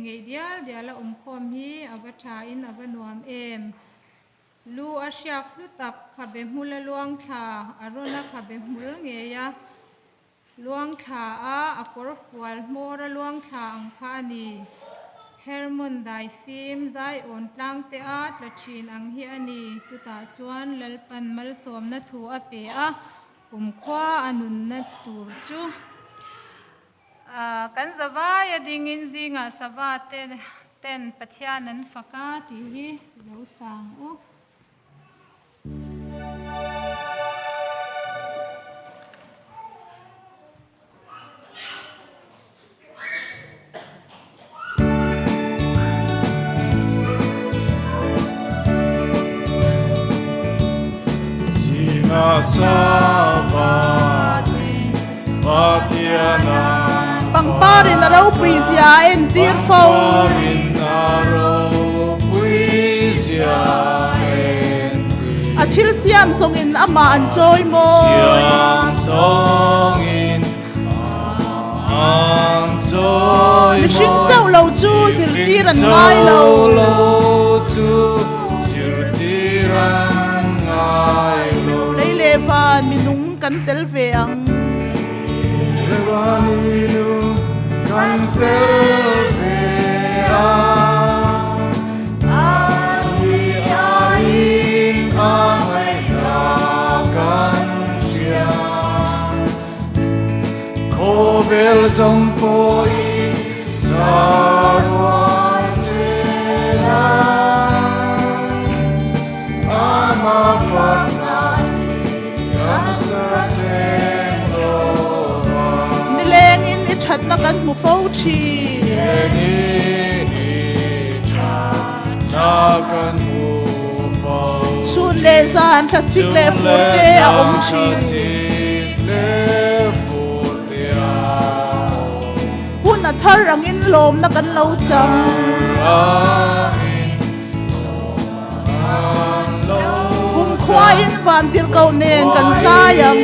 Inngeih dial dial a awm khawm hi a va tha in a va nuam em. Lu a hriak hlu tak khabe hmul a luang thla, a rawn a khabe hmul ngei a luang thla a, a kawr fual hmawr a luang thla ang kha a ni. Hermon daifim zaiawn tlang te a tla thin ang hi a ni. Chutah chuan Lalpan malsawmna thu a pe a, kumkhua a nunna tur chu. Kan zavai a dingin zingah sava te ten Pathian an fak a tih hi lo sang u. Pangpar in a ropui zia a entir fo. A thil siam zawngin amah an chawi mawi. Mihring chauh lo chu zirtir an ngai lo. Lei leh van minung kan tel ve ang. Khawvel zawng pawhin saruai zela ama fakna hi an sa seng lova. Nilengin i thatna kan hmu fo thin. Nilengin i thatna kan hmu fo thin. Chhun leh zan thlasik leh fur te a awm thin. Hun a thar angin lawmna kan lo chang. Kumkhuain vantirhkoh nen kan zai ang.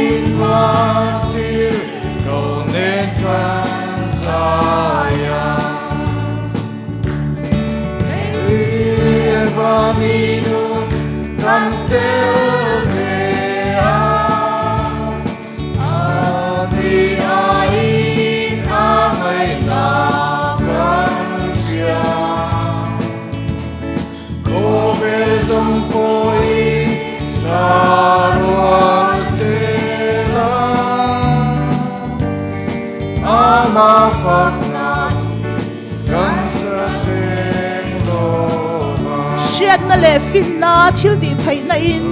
Hriatna leh finna thil tih theihna in.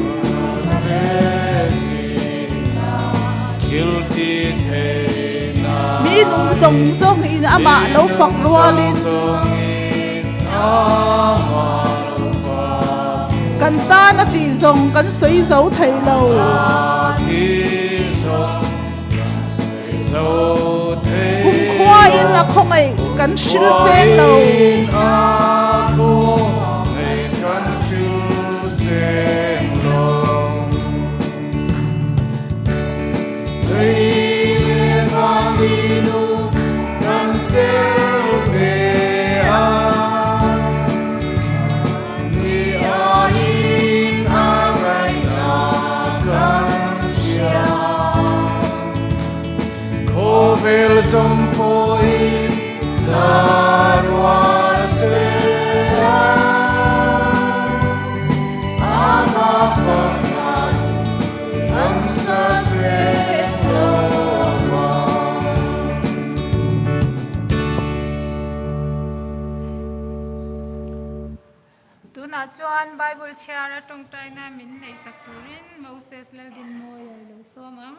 Mi nung zawng zawng in amah lo fak rualin. Kan tan a tih zawng kan sawi zo thei lo. Kumkhuain a khawngaih kan hril seng lo. Khawvel zawng pawhin sarual sela ama fakna an sa seng lova. Tunah chuan Bible chhiar a tawngtaina min neihsak turin Moses Laldinmawia i lo sawm ang.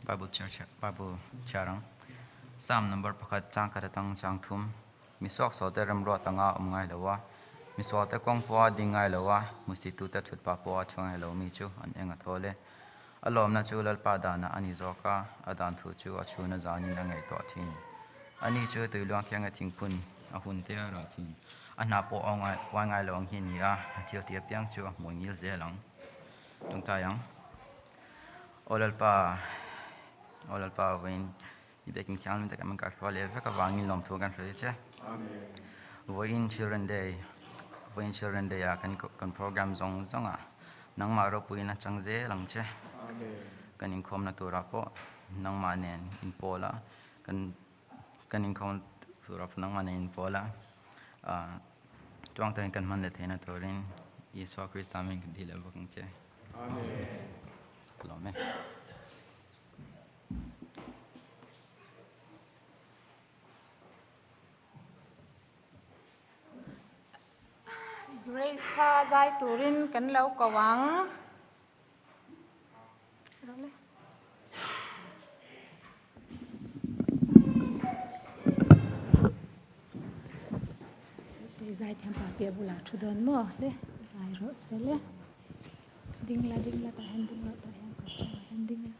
Bible chhiar Bible chhiar ang Psalm number pakhat chang khat atang chang thum mi suak saw te remruat anga awm ngai lo a mi sual te kawng pawha ding ngai lo a hmusit tute thut pah pawha chhuang ngai lo mi chu an eng a thawl e a lawmna chu Lalpa danah a ni zawk a a dan thu chu a chhuna zanin a ngaihtuah thin. Ani chu tui luang khianga thingphun a hun te a rah thin. A hna pawh a uai ngai lo ang hi a ni a, a thil tih apiang chu a hmuh ngil zel ang. tawngtai ang. Aw Lalpa, Aw Lalpa vawiin i biakin thianghlim tak min kaihruai leh vek avangin lawmthu kan hrilh che. Vawiin Children Day, vawiin Children Day ah kan kan program zawng zawng ah nangmah ropuiin a chang zel ang che. Kan inkhawmna turah pawh nangmah nen inpawl a, kan kan inkhawm turah pawh nangmah nen inpawl a, ah tuang takin kan hman leh theihna turin Isua Krista min kan ti leh bawk ang che. Amen. Ka lawm e. Grace kha zai turin kan lo ko ang. Zaithiam pa piah bulah thu dawn maw le zai rawh se le ding la ding la tah hian ding rawh tah hian kawt chungah hian ding la.